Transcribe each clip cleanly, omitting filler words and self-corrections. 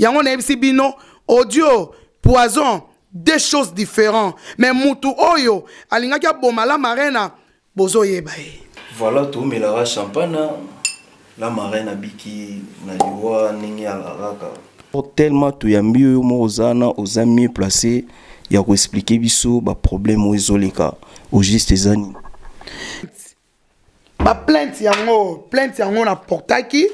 Yango nayebisi bino, audio, poison, deux choses différentes. Mais mutu oyo alingaki aboma La Marraine, bozoyeba ye. Voilà, tomelaka champagne. La Marraine abiki na liwa ndenge alakaka. Tellement toyambi oyo moko oza na oza mieux placé ya koexpliquer biso ba problème oyo ezoleka au juste eza nini. Ba plainte yango, plainte yango na portaki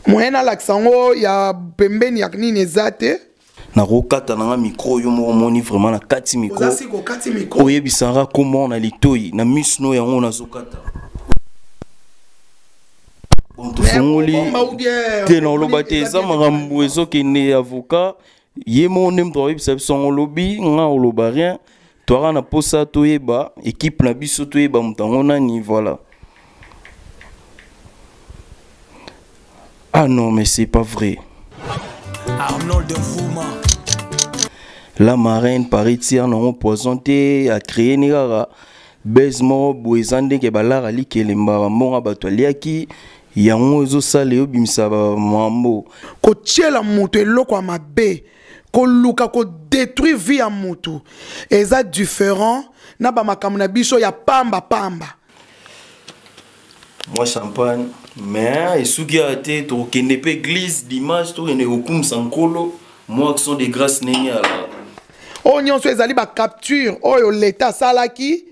moyen nalakisa yango ya pembeni ya nini eza te. Nakokata nanga micro yo moko omoni vraiment na kati micro. Oza siko kati micro. Oyebisaka comment na litoi na miso no yango nazokata. Bon, tofongoli te na oloba te eza makambo ezokende avocat ye moko nde moto akoyebisa biso yango olobi nga oloba rien toaka na posa toyeba équipe na biso toyeba moto yango nani voilà. Ah non, mais c'est pas vrai. Arnold Mvuma. La Marraine paraît-il non poison te a créé ni kaka buzz moko boye eza ndenge balara likelemba bambongo bato aliaki yango ezosala eyobimisa bamambo. Kotiela moto eloko ya mabe, koluka kodétruire vie ya moto eza différent na bamakambo na biso ya pamba pamba. Moi champagne, mais esuki ya te tokende pe église dimanche tokende kokumisa nkolo, moi action de grâce ndenge ala. Oyo nyonso ezali ba capture oyo l'État asalaki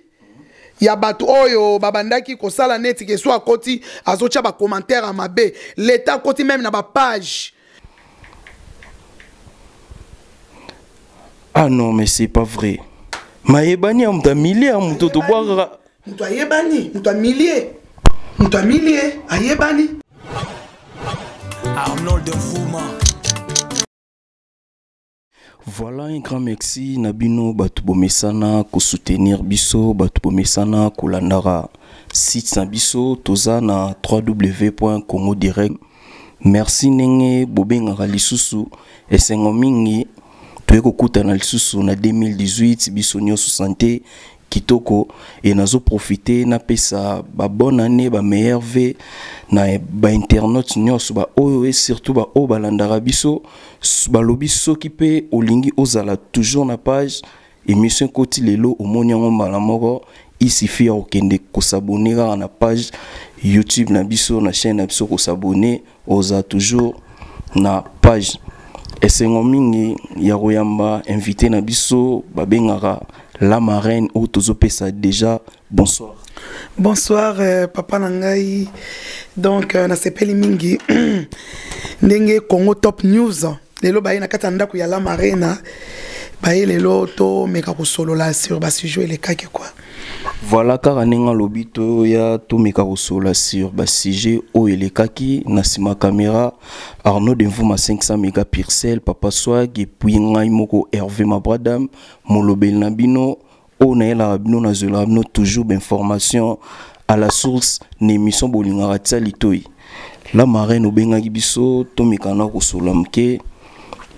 ya bato oyo babandaki kosala neti ke so akoti azotia ba commentaire ya mabe. L'État akoti même na ba page. Ah non, mais c'est pas vrai. Mayebani ya moto ya millier ya moto tobwakaka. Moto ayebani, moto ya millier. Moto ya millier ayebani. Arnold Mvuma. Voilà un grand merci na bino bato bomesana ko soutenir biso, bato bomesana kolandaka site na biso toza na w w w point congo direct. Merci ndenge bobengaka lisusu esengo mingi toye kokutana lisusu na 2018 biso nyonso santé kitoko et nazo profiter na pesa ba bonne année ba meilleur V na ba internautes nyonso ba oyo et surtout ba oyo balandaka biso balobi soki pe olingi ozala toujours na page émission koti lelo omoni yango mbala moko, il suffit ya kokende kosabonner kaka na page YouTube na biso na chaîne na biso kosabonner oza toujours na page. Esengo mingi ya koyamba invité na biso babengaka La Marraine oyo tozopesa déjà bonsoir. Bonsoir papa na ngai. Donc nasepeli mingi ndenge Congo Top News lelo baye na kati ya ndako ya La Marraine, baye lelo to meka kosolola sur ba sujet elekaki quoi. Voilà kaka ndenge alobi to ya to meka kosolola sur ba sujet oyo elekaki na sima caméra Arnaud Demvuma 500 mégapixels Papa Swag et puis ngai moko Hervé Mabradam molobeli na bino oyo nayelaka bino nazwelaka bino toujours ba information à la source na émission bolingaka tia litoi. La Marraine obengaki biso tomekana kosolola moke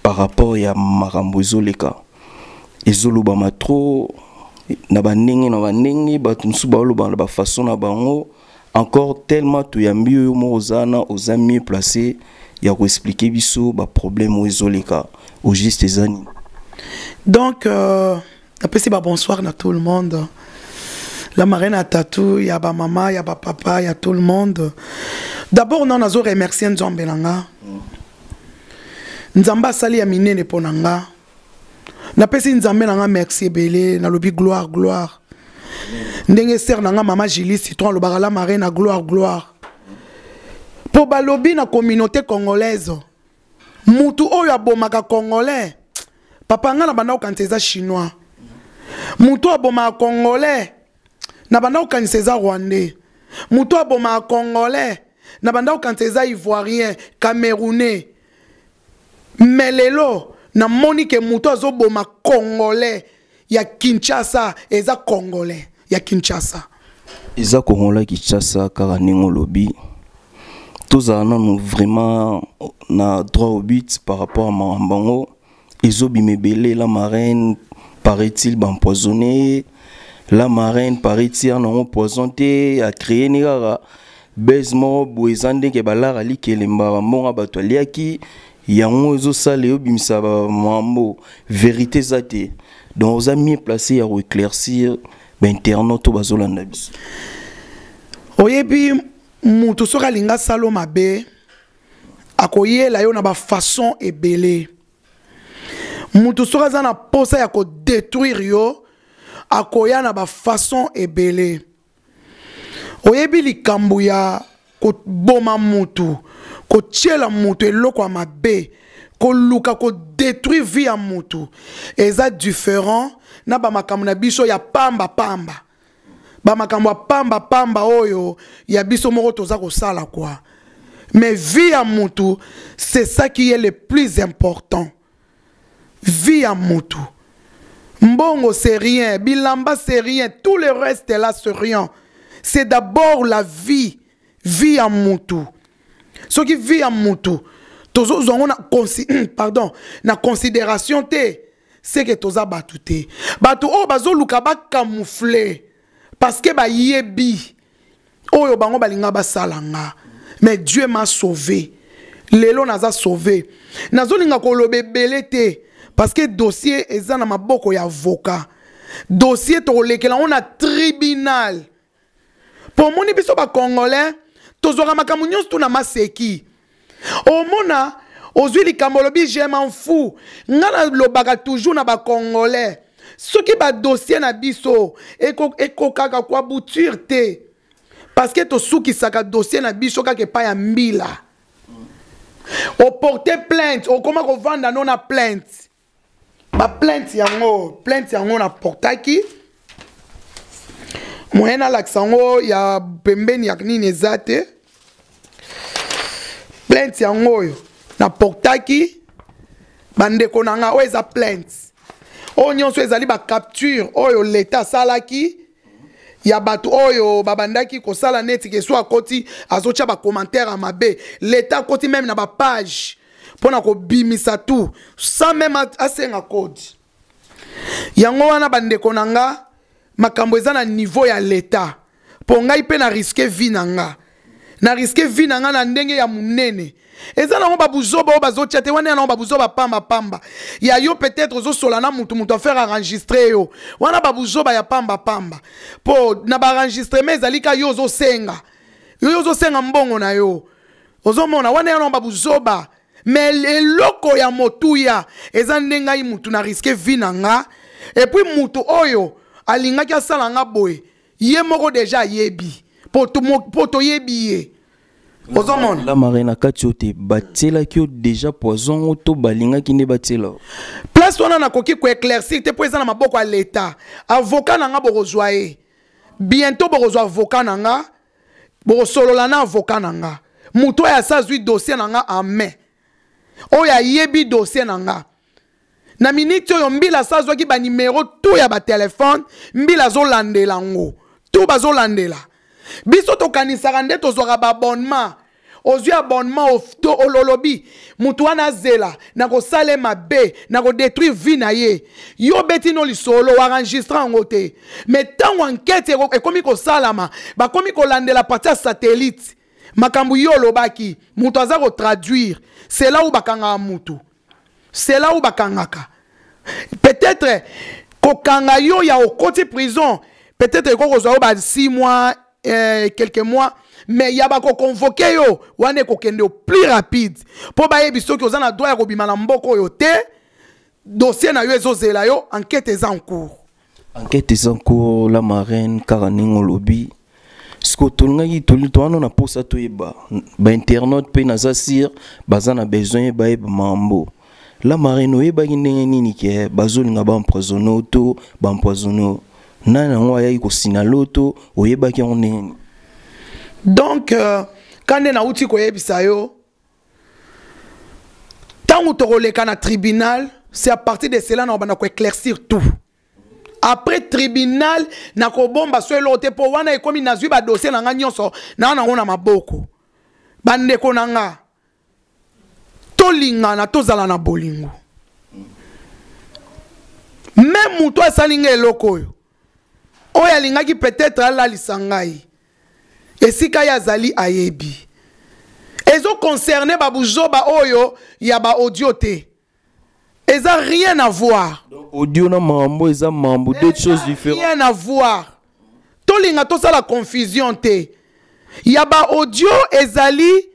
par rapport ya makambo ezoleka ezolobama trop na bandenge na bandenge bato mosusu baoloba na bafaçon na bango encore tellement toyambi oyo moko oza na oza mieux placé ya koexpliquer biso ba problème oyo ezoleka au juste eza nini. Donc napesi ba bonsoir na tout le monde. La Marraine a tatou, ya ba mama, ya ba papa, ya tout le monde. D'abord non nazo remercier Nzambe nanga. Nzambe asali ya minene pona nga. Napesi Nzambe nanga merci ebele, nalobi gloire gloire. Ndenge sœur nanga mama Julie Citron alobaka la Marraine na gloire gloire. Po balobi na communauté congolaise, mutu oyo abomaka congolais, papa nga na banda kokanisa eza chinois. Mutu abomaka congolais na banda kokanisa eza rwandais. Mutu abomaka congolais na banda kokanisa eza ivoirien, camerounais. Mais lelo namoni ke mutu azoboma congolais ya Kinshasa eza congolais ya Kinshasa. Eza congolais Kinshasa kaka ndenge olobi. Tozala nanu vraiment na droit au but par rapport à makambo yango. Ezobima ebele, la Marraine paraît-il bampoisonné, la Marraine paraît-il nango poison te, a créé ni kaka Buzz moko boye eza ndenge balara likelemba bambongo bato aliaki yango ezosala eyobimisa bamambo vérité eza te. Donc oza mieux placé ya koéclaircir bainternaute oyo bazolanda biso. Oyebi, mutu soki alingi asala mabe, akoyela yo na bafaçon ebele. Mutu soki aza na posa ya kodétruire yo, akoya na bafaçon ebele. Oyebi, likambo ya koboma mutu, kotiela mutu eloko ya mabe, koluka kodétruire vie ya mutu, eza différent na bamakambo na biso ya pamba pamba, bamakambo ya pamba pamba oyo ya biso moko toza kosala kwa. Mais vie ya mutu, c'est ça qui est le plus important. Vie ya mutu, mbongo c'est rien, bilamba c'est rien, tout le reste là c'est rien. C'est d'abord la vie. Vie ya mutu, soki vie ya mutu tozozwa yango na, pardon, na considération te, c'est que toza bato te. Bato oyo bazoluka bacamoufle parce que bayebi oyo bango balinga basala nga, mais Dieu m'a sauvé. Lelo naza sauvé. Nazolinga koloba ebele te parce que dossier eza na maboko ya avocat. Dossier tokolekela yango na tribunal. Mpo omoni, biso bacongolais tozwaka makambo nyonso tu na maseki. Omona ozwi likambo, olobi: "Je m'en fous." Nga nalobaka toujours na bacongolais, soki badossier na biso ekokaka koaboutir te, parce que tosukisaka dossier na biso kaka epai ya mbila. Oporte plainte, okoma kovanda no na plainte, baplainte yango, plainte yango naportaki, moyen nalakisa yango ya pembeni ya nini eza te. Plainte yango oyo naportaki, bandeko na nga, oyo eza plainte. Oyo nyonso ezali bacapture oyo leta asalaki ya bato oyo babandaki kosala neti ke so akoti, azotia bacommentaire ya mabe. Leta akoti même na bapage mpo na kobimisa tout sans même asenga code. Yango wana, bandeko na nga, makambo eza na niveau ya leta, mpo ngai mpe na risque vie na nga, na risque vie na nga na ndenge ya monene. Eza nango babuzoba oyo bazotia te wana, ya nango babuzoba pambapamba ya yo. Peut-être ozosola na mutu, mutu afaire enregistre yo, wana babuzoba ya pambapamba. Mpo na baenregistrement ezali ka yo ozosenga, yo ozosenga mbongo na yo, ozomona wana ya nango babuzoba. Mais eloko ya motuya eza nde ngai mutu na risque vie na nga. Et puis mutu oyo alingaki asala nga boye, ye moko déjà ayebi, mpo toyebi ye, ozomona. La Marraine, na kati oyo te, batielaki yo déjà poison to balingaki nde batiela? Place wana nakoki koéclaircir te mpo eza na maboko ya leta. Avocat na nga, bokozwa ye bientôt, bokozwa avocat na nga, bokosolola na avocat na nga. Moto oyo asa azwi dossier na nga en main, oyo ayebi dossier na nga na miniti oyo, mbila asa azwaki banimero tu ya batelefone, mbila azolandela yango tu. Bazolandela biso, tokanisaka nde tozwaka baabonnement. Ozwi abonnement, ololobi motu wana azela, nakosala mabe, nakodétruire vie na ye. Yo beti no lisolo, oenregistre yango te. Mais ntango enquête ekomi kosalama, bakomi kolandela partir ya satellite makambo yo olobaki, moto aza kotraduire. C'est là où bakangaka mutu, c'est là où bakangaka. Peut-être kokanga yo ya okoti prison, peut-être ekoki kozwa yo ba 6 mois, quelques mois, mais ya bakoconvoquer yo wana ekokende au plus rapide, mpo bayebi soki oza na droit ya kobima na mboka oyo te. Dossier na yo ezozela yo, enquête eza en cours. Enquête eza en cours. La Marraine, kaka ndenge olobi, siko tolingaki towana na mposa toyeba, bainternaute mpe naza sûr baza na besoin bayeba mambo. La Marraine, oyebaki ndenge nini ke bazolinga baempoisonne o to baempoisonne o? Nani yango ayaki kosina lo to oyebaki yango ndenge nini? Donc ka nde nauti koyebisa yo, ntango tokoleka na tribunal, c'est à partir de cela na kobanda koéclaircir tout. Après tribunal, nakobomba so eloko te, mpo wana ekomi nazwi badossier na nga nyonso naa nango na maboko. Bandeko na nga, tolingana, tozala na bolingo. Me moto asali nga eloko oyo, oyo alingaki peut-être alalisa ngai. Esika ye azali ayebi. Ezo concerne ba buzoba oyo ya ba audio te. Eza rien à voir. Donc audio na mambo eza mambo deux choses différentes. Rien à voir. Tolinga tosala confusion te. Ya ba audio ezali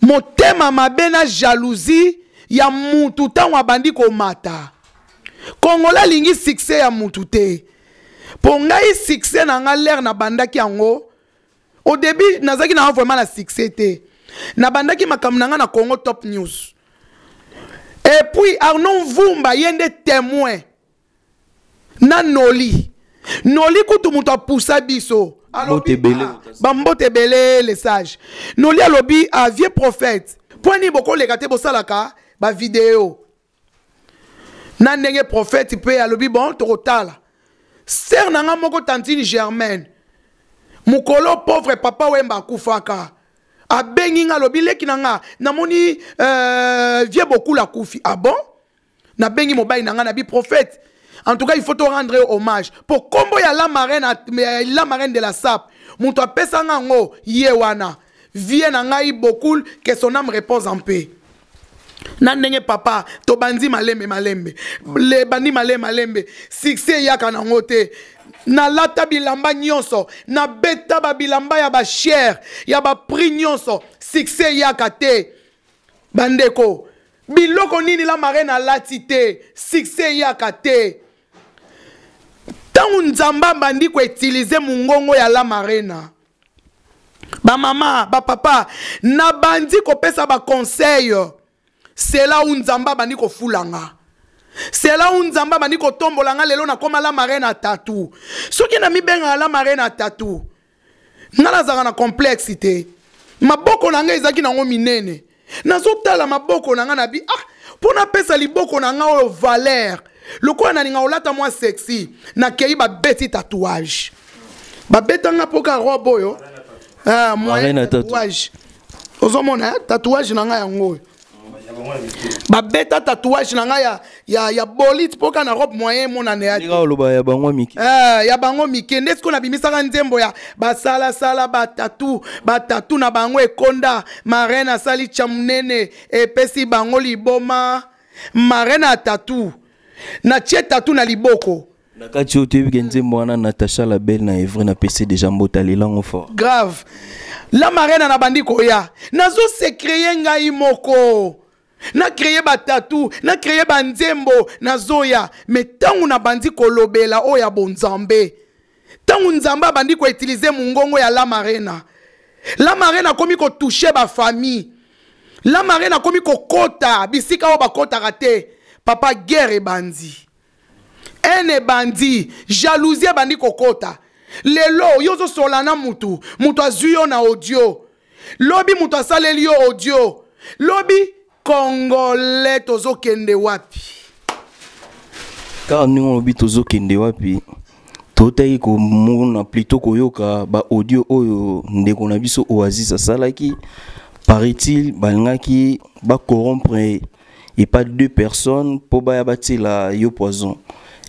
motema mabe na jalousie ya mutu ntango abandi komata. Congolais alingi succès ya mutu te. Po ngai succès na nga l'air nabandaki yango au début nazalaki na vraiment na succès te. Nabandaki makambo na nga na Congo Top News. Et puis Arnaud Mvumba ye nde témoin na Noli. Noli kutu moto apusa biso. Mbote ebele. Bambote ebele les sages. Noli alobi a vieux prophète. Point ni bokoleka te bosalaka ba vidéo. Na ndenge prophète pe alobi bon tokotala. Sœur na nga moko tantine Germaine. Mukolo pauvre papa Wemba akufaka. Abengi nga alobi leki na nga namoni vieux Bokula akufi. Ah bon? Nabengi mobali na nga na bi prophète. En tout cas, il faut te rendre hommage. Pour kombo ya la marraine, la marraine de la SAP, muto apesa nga ngo ye wana. Vieux na ngai Bokul, que son âme repose en paix. Na ndenge papa tobandi malembe malembe. Le bandi malembe malembe. Succès yaka na ngo te. Na lata bilamba nyonso, na beta ba bilamba ya ba cher, ya ba prix nyonso, succès yaka te. Bandeko, biloko nini la marraine alati te, succès yaka te. Tangu Nzamba bandi ko utiliser mungongo ya la marraine. Ba mama, ba papa, na bandi ko pesa ba conseil. C'est là où Nzamba bandi ko fulanga. C'est là où Nzamba bandi ko tombolanga lelo na koma la marraine à tatou. Soki na mi benga la marraine à tatou. Nga nazalaka na complexe te. Maboko na nga ezalaki nango minene. Nazotala maboko na nga na bi, ah, mpo napesa liboko na nga oyo valeur. Lokola nalinga kolata mwa sexy, nakei babeti tatouage. Babetanga mpo ka robe oyo. Ah, moyen Marraine à tatou. tatouage. Ozomona, hein, tatouage na nga yango oyo. Babeta tatouage na nga ya bolite mpo ka na robe moyen emonana ya te. Ndenge oloba ya bango mike. Ya bango mike. Nde sikoyo nabimisaka nzembo ya basalasala batatu, batatu na bango ekonda. Marraine asali tya monene, epesi bango liboma. Marraine ya tatu. Natie tatu na liboko. Na kati oyo toyebi ke nzembo wana Natacha la belle na Evry na pesi déjà mbota lelango fort. Grave. La marraine na bandi koya. Nazo se créer ngai moko. Na créer ba tatou, na créer ba nzembo, nazoya. Mais tangu na bandi kolobela oyo ya bonzambe. Tangu nzambe abandi ko utiliser mungongo ya la marraine. La marraine akomi ko toucher ba famille. La marraine akomi ko kota bisika oyo bakotaka te. Papa guerre ebandi. Haine ebandi, jalousie ebandi kokota. Lelo yo ozosola na mutu, mutu azwi yo na audio. Lobi mutu asaleli yo audio. Lobi Congolais tozokende wapi? Kaka ndenge olobi tozokende wapi, totaki komona plutôt koyoka ba audio oyo ndeko na biso Oasis asalaki. Paraît-il balingaki ba corrompre et pas deux personnes po baya batila yo poison.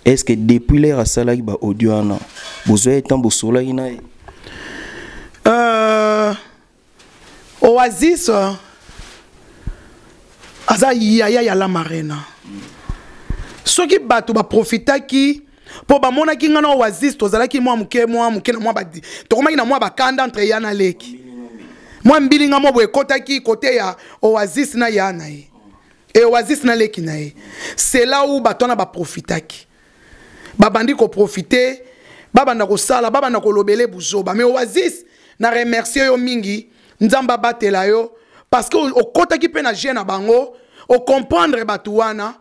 Est-ce que depuis l'heure asalaki ba audio wana bozwa ye temps bosolaki na ye? Oasis aza yaya ya la marraine. Soki bato baprofitaki po bamonaki nga na Oasis tozalaki mwa moke, mwa moke na mwa ba, tokomaki na mwa bakanda entre ya na leki. Mwa mbilinga mwa boye ekotaki kote ya Oasis na ya na ye. Et Oasis na leki na ye. C'est là où bato wana baprofitaki. Babandi koprofite, babanda kosala, babanda kolobele buzoba. Mais Oasis na remercier yo mingi, Nzambe abatela yo parce que okotaki pe na jeu na bango, o comprendre bato wana.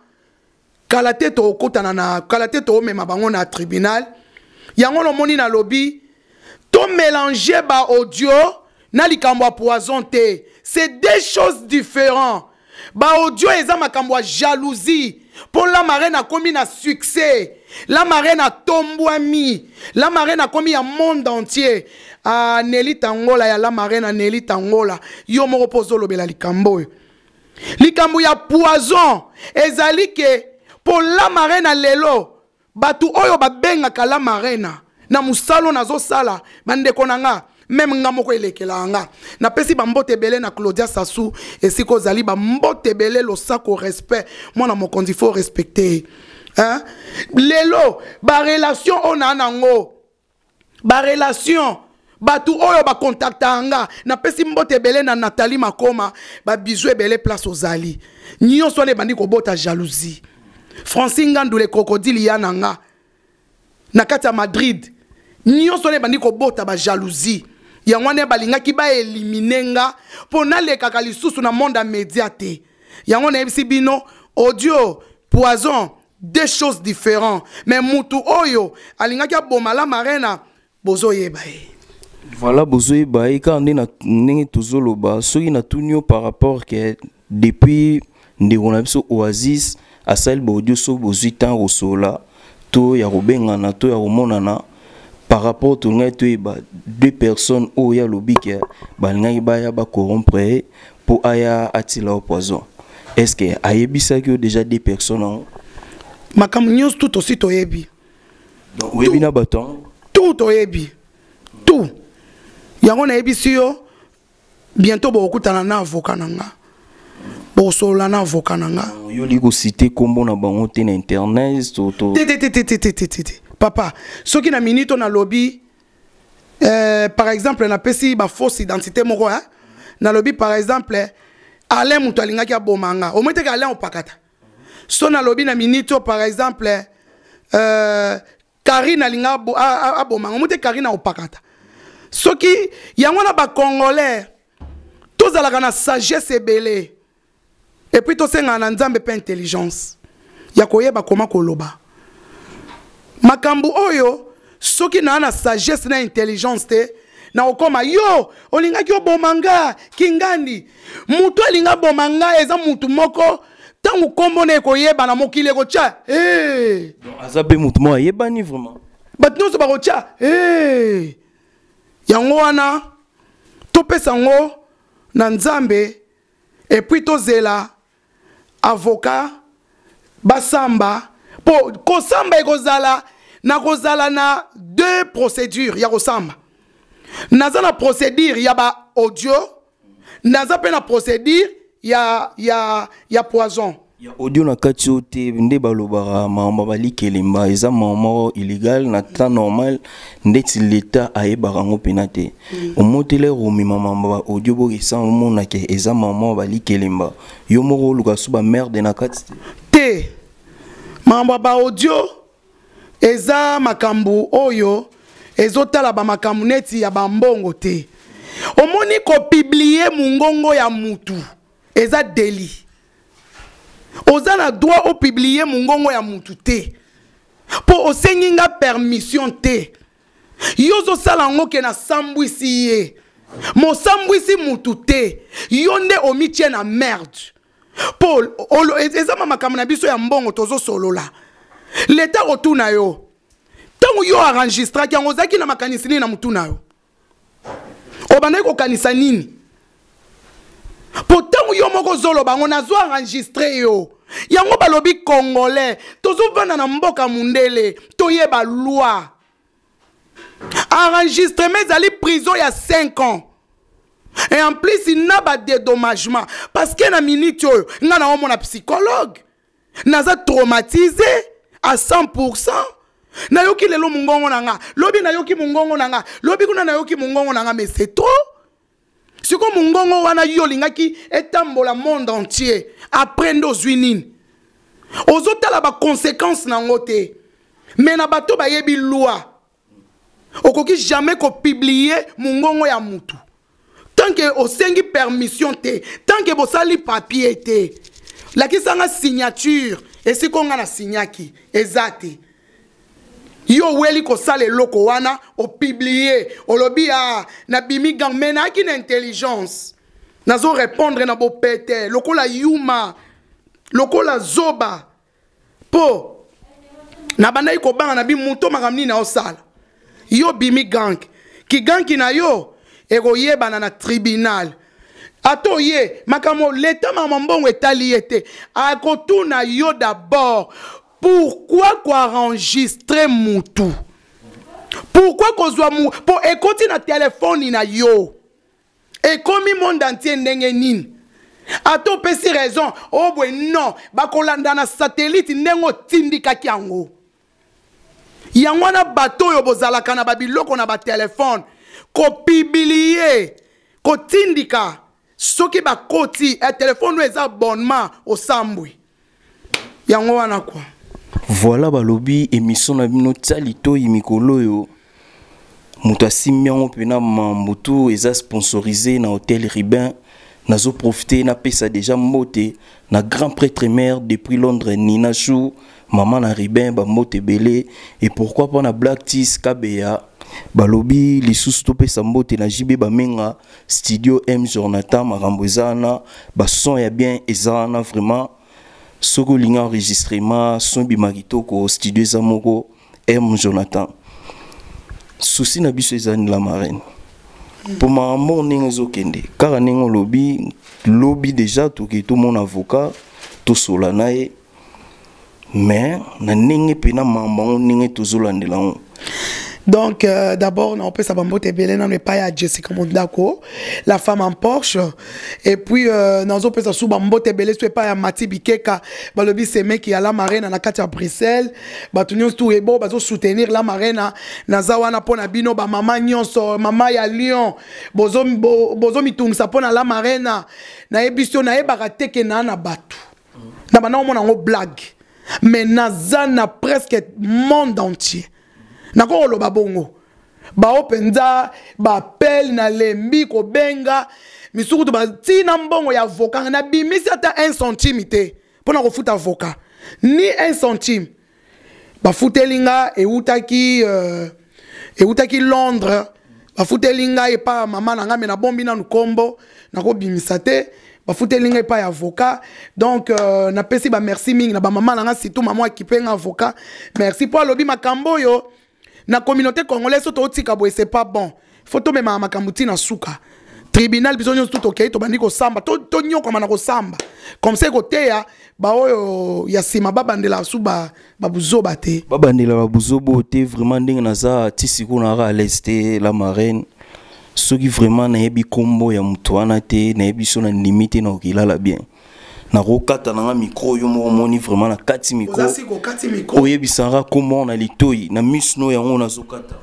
Kala te tokotana na, kala te toomema bango na tribunal. Yango lomoni na lobi, to mélanger ba audio na likambo ya poison te. C'est deux choses différentes. Ba audio eza makambo ya jalousie. Po la marraine akomi na succès. La marraine atombwami. La marraine akomi ya monde entier. Ah, Nelly Tangola ya la marraine, Nelly Tangola. Yo moko po ozolobela likambo oyo. Likambo ya poison ezali ke po la marraine lelo bato oyo babengaka la marraine na mosalo nazosala bandeko na nga. Même nga moko elekelaka nga. Napesi bambote ebele na Claudia Sassou esika ozali, bambote ebele, losako, respect. Mwana mokonzi faut respecter, hein? Lelo barelation oyo naa nango, barelation, bato oyo bakontaktaka nga, napesi mbote ebele na Nathalie Makoma, babizu ebele place ozali. Nyonso wana ebandi kobota jalousie. Francine Ngandu, le crocodile ya na nga na kati ya Madrid, nyonso wana ebandi kobota bajalousie. Yango wana balingaki baéliminer nga mpo nalekaka lisusu na monde ya média te. Yango nayebisi bino, audio, poison, deux choses différentes. Mais mutu oyo alingaki aboma la marena, bozoyeba ye. Voilà, bozoyeba ye kaka nde ndenge tozoloba. Soki natuni yo par rapport ke depuis ndeko na biso Oasis asali baaudio, soki bozwi temps kosola to ya kobengana to ya komonana, par rapport tolingaki toyeba deux personnes oyo alobi ke balingaki baya bacorrompre ye mpo aya atila yo poison. Est ce que ayebisaki yo déjà deux personnes yango? Makambo nyonso tu tosi toyebi. Donc oyebi na bato yango? Tout, toyebi tout. Yango nayebisi yo, bientôt bokokutana na avocat na nga, bokosolola na avocat na nga. Yo olingi kociter nkombo na bango te na internet to? Te, te, te, te, te, te, te, te, te, papa. Soki na minute oyo nalobi, par exemple napesi bafausse identité moko, hein? Nalobi par exemple Alain, moto alingaki aboma nga, omoi teke Alain opakata. So nalobi na minute oyo par exemple Karine alinga aboma nga, omoi te Karine aopakata. Soki yango wana, bacongolais tozalaka na sagesse ebele, et puis tosengaka na Nzambe mpe intelligence ya koyeba koma koloba makambo oyo. Soki naa na sagesse na intelligence te, na okoma yo olingaki oboma nga kingandi. Motu alinga boma nga eza mutu moko, ntango nkombo na ekoyeba na mokili, ekotya hey! Donc aza mpe motu moko ayebani vraiment. Bato nyonso bakotya hey! Yango wana topesa yango na Nzambe, et puis tozela avocat basamba, mpo kosamba ekozala na kozala na deux procédures ya kosamba. Naza na procédure ya baaudio, naza mpe na procédure ya poison. Ya audio na kati oyo te nde balobaka makambo balikelemba, eza makambo moko illégal na temps normal, ndeti leta ayebaka yango mpena te. Omotele omema makambo ba audio bokesa, omonake eza makambo moko balikelemba, yo moko oluka so bamerde na kati te. Te, makambo ya baaudio eza makambo oyo ezotala bamakambo neti ya bambongo te. Omoni, kopublier mongongo ya mutu eza délit. Oza na droit opublier mongongo ya mutu te, mpo osengi nga permission te. Yo ozosala yango ke nasambwisi ye, mosambwisi mutu te. Yo nde omitie na merde, mpo eza ma makambo na biso ya mbongo tozosolola. Leta kotuna yo, ntango yo enregistraki yango, ozalaki na makanisi nini na mutu na yo? Obandaki kokanisa nini? Mpo ntango yo moko ozoloba yango, nazo enregistrer yo. Yango balobi congolais tozovanda na mboka mundele, toyeba loi. Enregistrement ezali prison ya 5 ans et en plus na badédommagement, parce que na minute oyo nga na omona psychologue, naza traumatisé à 100. Nayoki lelo mongongo na nga, lobi nayoki mongongo na nga, lobi kuna nayoki mongongo na nga, mais c'est trop. Sikoyo mongongo wana yo olingaki etambola monde entier, après nde ozwi nini? Ozotala baconséquence nango te. Mais na bato bayebi loi, okoki jamais kopublier mongongo ya mutu tant que osengi permission te, tant que bosali papier te. Lakisanga signature esika nga na signaki, eza te. Yo oweli kosala eloko wana, opublier, olobi a nabimi gang. Mais nayaki na intelligence, nazorépondre na bopete lokola yuma, lokola zoba, mpo nabandaki kobanga na bimuto makambo nini naosala. Yo bimi gang, kiganki na yo ekoyebana na tribunal. Ata oye makambo leta, makambo mbongo etali ye te. Akotuna yo d'abord pourquoi koenregistrer mutu, pourquoi. Pourquoi kozwa mpo ekoti na telefone na yo, ekomi monde entier? Ndenge nini? Ata opesi raison oyo boye, non, bakolanda na satellite ndenge otindikaki yango. Yango wana bato oyo bozalaka na babiloko na batelefone, kopublier, kotindika, soki bakoti e telefone oyo eza abonnement, osambwi. Yango wana kwa. Voilà, balobi émission na bino Tia Litoi, mikolo oyo moto asimbi yango mpena mambutu, eza sponsorisé na Hôtel Ribin. Nazoprofite napesa déjà mbote na grand prêtre mère depuis Londres, Nina Chou, mama na Ribin, bambote ebele. Et pourquoi pas na Black Tis Kabeya. Balobi lisusu topesa mbote na JB Bamenga, studio M Jonathan. Makambo eza wana, bason ya bien eza wana vraiment. Soki olingi enregistrement, son ebima kitoko, studio eza moko M Jonathan. Souci na biso eza la marraine, mpo makambo ndenge ezokende kaka ndenge olobi lobi, déjà tokei tomona avocat, tosola na ye, mais na ndenge mpena makambo yango ndenge tozolandela yango. Donc d'abord naopesa bambote ebele nano epai ya Jessica Mondako, la femme en Porsche. Et puis nazopesa su bambote ebele so epai ya Mati Bikeka, balobi semeki ya La Marena na kati ya Bruxelles. Bato nyonso tu ebo bazosoutenir La Marena, naza wana mpo na bino. Bamama nyonso, mama ya Lyon, bozomitungisa mpo na La Marena. Nayebi so nayebaka te ke naa na bato na banda omona yango blague, mais naza na presque monde entier. Nakoki koloba bongo, bao mpenza bapele, nalembi kobenga misuku to batina mbongo ya avocat. Nabimisi ata 1 centime te mpo na kofuta avocat, ni 1 centime. Bafuteli nga, eutaki Londres, bafuteli ngai epai ya mama na ngai, me nabombi nanu nkombo, nakobimisa te. Bafuteli ngai epai ya avocat. Donc napesi bamerci mingi na bamama na ngai, surtout mama akipe nga avocat. Merci mpo alobi makambo oyo na communauté congolaise. So tootika boye, c'est pas bon. Faut tomemaka makambo ntina suka tribunal. Biso nyonso tu tokei, tobandi kosamba, tonyokama na kosamba comme ça, ekoteya baoyo ya nsima, babandela su babuzoba te. Babandela babuzoba te. Vraiment, ndenge naza ti sikoyo, naka à l'aise te, la marraine. Soki vraiment nayebi nkombo ya moto wana te, nayebi so na ndimi te, nakokilala bien. Nakokata nanga micro. Yo moko omoni vraiment na kati micro, oyebisaka nkombo na litoi na miso no yango nazokata.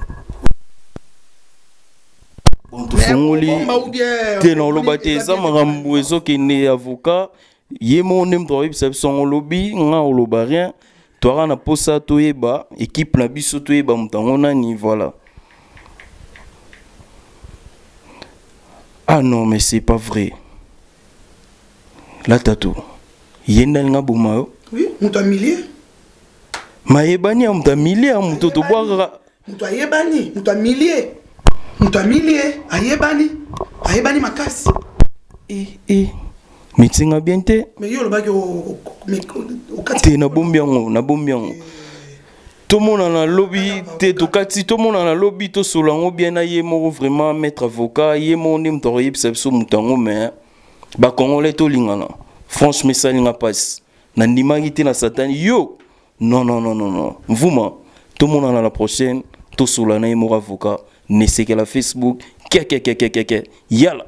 Bon, tofungoli te, na oloba te, eza makambo ezokende. Avocat ye moko nde moto akoyebisa biso yango. Olobi nga oloba rien, toaka na posa toyeba, équipe na biso toyeba moto yango nani. Voilà. Ah non, mais c'est pas vrai. La tato ye nde alinga boma yo. Oui, moto amilie. Mayebani ya moto amilie ya moto tobwakaka. Moto ayebani, moto amilie, moto amilie, ayebani, ayebani makasi. E e metinga bien te. Mais yo olobaki okati. Te, nabombi yango, nabombi yango. Tomonana lobi te, tokati, tomonana lobi, tosola yango bien na ye moko. Vraiment, maître avocat ye moko nde moto akoyebisa biso moto yango. Mais bacongolais tolingana, franchement esalinga mpasi, nandimaki te na satani yo. Non, non, non, non, non. Mvuma, tomonana la prochaine, tosola na ye moko avocat nesekela Facebook kekekekekeke yala.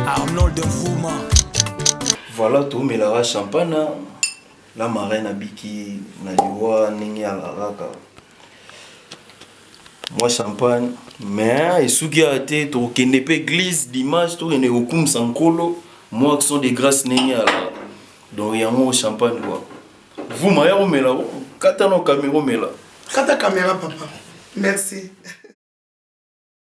Arnold Mvuma. Voilà, tomelaka champagne. La marraine abiki na liwa ndenge alakaka mwa champagne, mais esuki awa te. Tokokende mpe église dimanche, tokende kokumisa Nkolo, mwa action de grâce ndenge alaka. Donc yango champagne kwa vuma ya komela, kata na caméra, omela. Kata caméra, papa, merci.